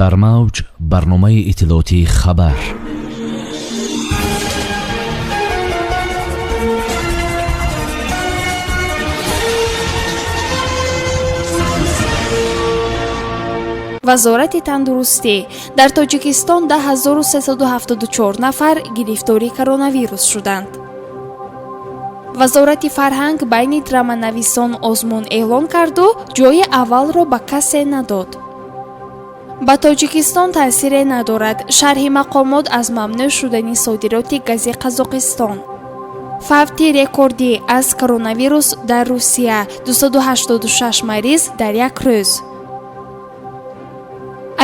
Дар мавҷ барномаи иттилоотии «Хабар». Вазорати тандурустӣ: дар Тоҷикистон 10 374 нафар гирифтори коронавирус шуданд. Вазорати фарҳанг байни драманависон озмун эълон карду ҷои аввалро ба касе надод. Ба Тоҷикистон таъсире надорад. Шарҳи мақомот аз мамнӯъ шудани содироти гази Қазоқистон. Фавти рекордӣ аз коронавирус дар Русия: 286 мариз дар як рӯз.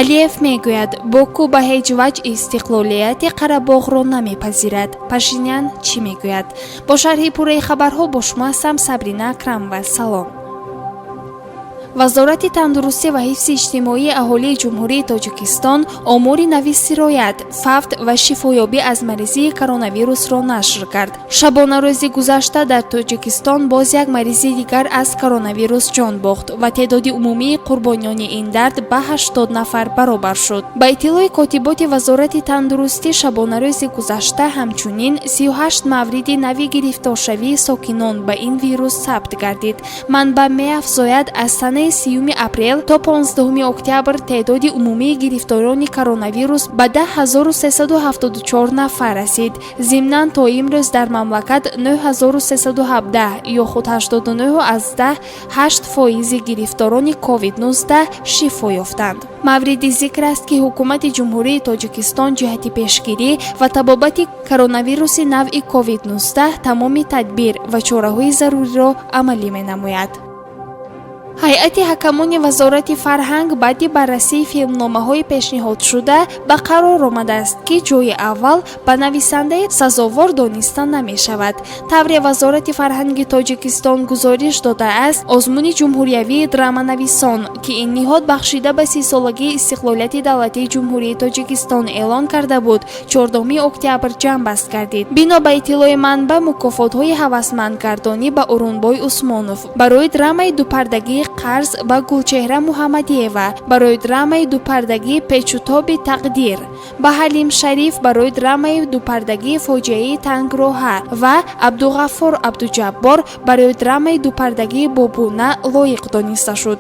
Алиев мегӯяд, Боку ба ҳеҷ ваҷ истиқлолияти Қарабоғро намепазирад. Пашинян чӣ мегӯяд? Бо шарҳи пурраи хабарҳо бо шумо ҳастам, Сабрина Акрамова. Салом. Вазорати тандурустӣ ва ҳифзи иҷтимоии аҳолии Ҷумҳурии Тоҷикистон омори нави сироят, фавт ва шифоёбӣ аз маризии коронавирусро нашр кард. Шабонарӯзи гузашта дар Тоҷикистон боз як маризи дигар аз коронавирус ҷон бохт ва теъдоди умумии қурбониёни ин дард ба 80 нафар баробар шуд. Ба иттилои котиботи Вазорати тандурустӣ, шабонарӯзи гузашта ҳамчунин 38 мавриди нави гирифторшавии сокинон ба ин вирус сабт гардид. Манбаъ меафзояд, аз санаи 30 апрел то 15 октябр теъдоди умумии гирифторони коронавирус ба 10 374 нафар расид. Зимнан, то имрӯз дар мамлакат 9317 ё худ 89,8 фоизи гирифторони COVID-19 шифо ёфтанд. Мавриди зикр аст, ки Ҳукумати Ҷумҳурии Тоҷикистон ҷиҳати пешгирӣ ва табобати коронавируси навъи COVID-19 тамоми тадбир ва чораҳои заруриро амалӣ менамояд. Ҳайати ҳакамони Вазорати фарҳанг баъди баррасии филмномаҳои пешниҳодшуда ба қарор омадааст, ки ҷои аввал ба нависандаи сазовор дониста намешавад. Тавре Вазорати фарҳанги Тоҷикистон гузориш додааст, озмуни ҷумҳуриявии драманависон, ки ин ниҳод бахшида ба 30-солагии истиқлолияти давлатии Ҷумҳурии Тоҷикистон эълон карда буд, 14 октябр ҷамъбаст гардид. Бино ба иттилои манбаъ, мукофотҳои ҳавасмандгардонӣ ба Урунбой Усмонов барои драмаи дупардагии «Қарз», ба Гулчеҳра Муҳаммадиева барои драмаи дупардагии «Печутоби тақдир», ба Ҳалим Шариф барои драмаи дупардагии «Фоҷиаи тангроҳа» ва Абдуғаффор Абдуҷаббор барои драмаи дупардагии «Бобуна» лоиқ дониста шуд.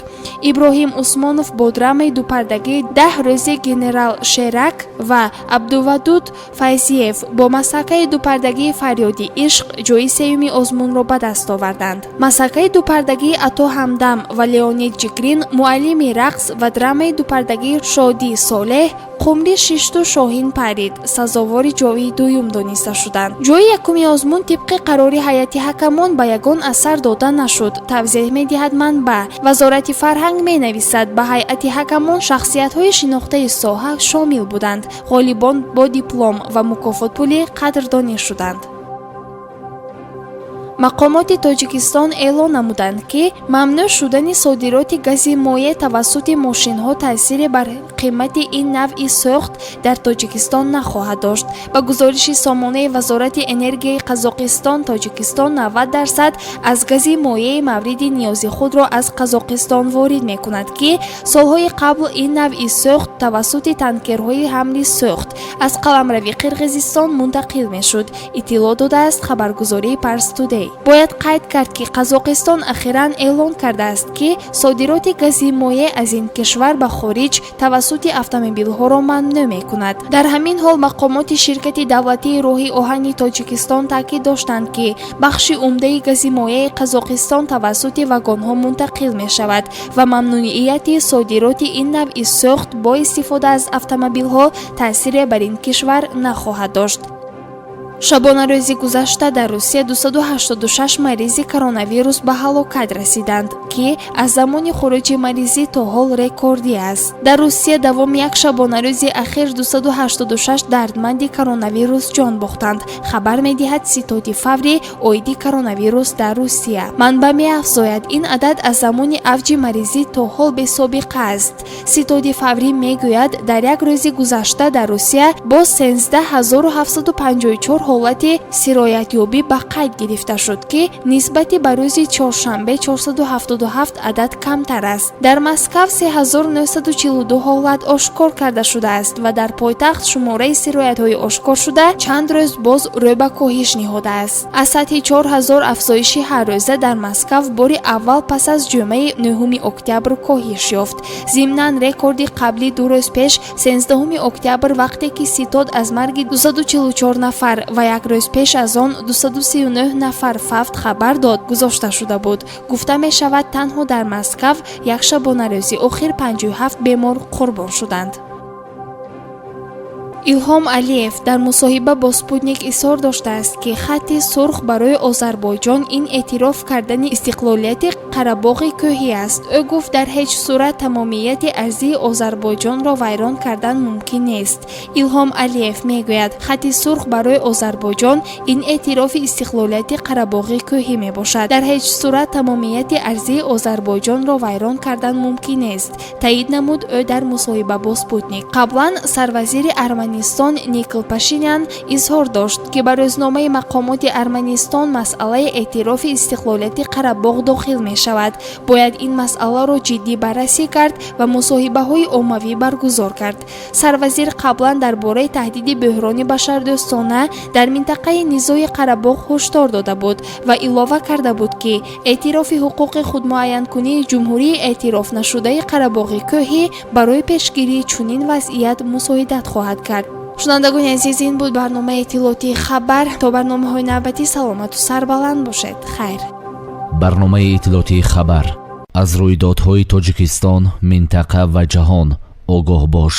Иброҳим Усмонов бо драмаи дупардагии «10 рӯзи генерал Шерак» ва Абдувадуд Файзиев бо масакаи дупардагии «Фарёди ишқ» ҷои сеюми озмунро ба даст оварданд. Масакаи дупардагии Ато Ҳамдам ва Леонид Ҷигрин «Муаллими рақс» ва драмаи дупардагии Шодӣ Солеҳ «Қумри шишту шоҳин парид» сазовори ҷои дуюм дониста шуданд. Ҷои якуми озмун тибқи қарори ҳайати ҳакамон ба ягон асар дода нашуд, тавзеҳ медиҳад манбаъ. Вазорати фарҳанг менависад, ба ҳайати ҳакамон шахсиятҳои шинохтаи соҳа шомил буданд. Ғолибон бо диплом ва мукофотпулӣ қадрдонӣ шуданд. Мақомоти Тоҷикистон эълон намуданд, ки мамнӯъ шудани содироти гази моеъ тавассути мошинҳо таъсире бар қимати ин навъи сӯхт дар Тоҷикистон нахоҳад дошт. Ба гузориши сомонаи Вазорати энергияи Қазоқистон, Тоҷикистон 90% аз гази моеи мавриди ниёзи худро аз Қазоқистон ворид мекунад, ки солҳои қабл ин навъи сӯхт тавассути танкерҳои ҳамли сӯхт аз қаламрави Қирғизистон мунтақил мешуд, иттилоъ додааст хабаргузории Парс Тудей. Бояд қайд кард, ки Қазоқистон ахиран эълон кардааст, ки содироти гази моеъ аз ин кишвар ба хориҷ тавассути автомобилҳоро мамнӯъ мекунад. Дар ҳамин ҳол, мақомоти ширкати давлатии роҳи оҳани Тоҷикистон таъкид доштанд, ки бахши умдаи гази моеи Қазоқистон тавассути вагонҳо мунтақил мешавад ва мамнуияти содироти ин навъи сӯхт бо истифода аз автомобилҳо таъсире бар ин кишвар нахоҳад дошт. Шабонарӯзи гузашта дар Русия 286 маризи коронавирус ба ҳалокат расиданд, ки аз замони хуруҷи маризӣ то ҳол рекордӣ аст. Дар Русия давоми як шабонарӯзи ахир 286 дардманди коронавирус ҷон бохтанд, хабар медиҳад Ситоди фаврӣ оиди коронавирус дар Русия. Манбаъ меафзояд, ин адад аз замони авҷи маризӣ то ҳол бесобиқа аст. Ситоди фаврӣ мегӯяд, дар як рӯзи гузашта дар Русия боз 13 754 ҳолати сироятёбӣ ба қайд гирифта шуд, ки нисбати ба рӯзи чоршанбе 477 адад камтар аст. Дар Москав 3942 ҳолат ошкор карда шудааст ва дар пойтахт шумораи сироятҳои ошкоршуда чанд рӯз боз рӯ ба коҳиш ниҳодааст. Аз сатҳи 4000 афзоиши ҳаррӯза дар Москав бори аввал пас аз ҷумъаи 9 октябр коҳиш ёфт. Зимнан, рекорди қаблӣ 2 рӯз пеш, 13 октябр, вақте ки ситод аз марги 244 нафар ва як рӯз пеш аз он 239 нафар фавт хабар дод, гузошта шуда буд. Гуфта мешавад, танҳо дар Москав як шабонарӯзи охир 57 бемор қурбон шуданд. Илҳом Алиев дар мусоҳиба бо Спутник изҳор доштааст, ки хатти сурх барои Озарбойҷон ин эътироф кардани истиқлолияти Қарабоғи Кӯҳӣ аст. Ӯ гуфт, дар ҳеҷ сурат тамомияти арзии Озарбойҷонро вайрон кардан мумкин нест. Илҳом Алиев мегӯяд, хатти сурх барои Озарбойҷон ин эътирофи истиқлолияти Қарабоғи Кӯҳӣ мебошад. Дар ҳеҷ сурат тамомияти арзии Озарбойҷонро вайрон кардан мумкин нест, таъид намуд ӯ дар мусоҳиба бо Спутник. Қаблан сарвазири Арманистон Никол Пашинян изҳор дошт, ки ба рӯзномаи мақомоти Арманистон масъалаи эътирофи истиқлолияти Қарабоғ дохил мешавад. Бояд ин масъаларо ҷиддӣ баррасӣ кард ва мусоҳибаҳои оммавӣ баргузор кард. Сарвазир қаблан дар бораи таҳдиди бӯҳрони башардӯстона дар минтақаи низои Қарабоғ ҳушдор дода буд ва илова карда буд, ки эътирофи ҳуқуқи худмуайянкунии ҷумҳурии эътирофнашудаи Қарабоғи Кӯҳӣ барои пешгирии чунин вазъият мусоидат хоҳад кард. Шунавандагони азиз, ин буд барномаи иттилоотии «Хабар». То барномаҳои навбатӣ саломату сарбаланд бошед. Хайр. Барномаи иттилоотии «Хабар». Аз рӯйдодҳои Тоҷикистон, минтақа ва ҷаҳон огоҳ бош.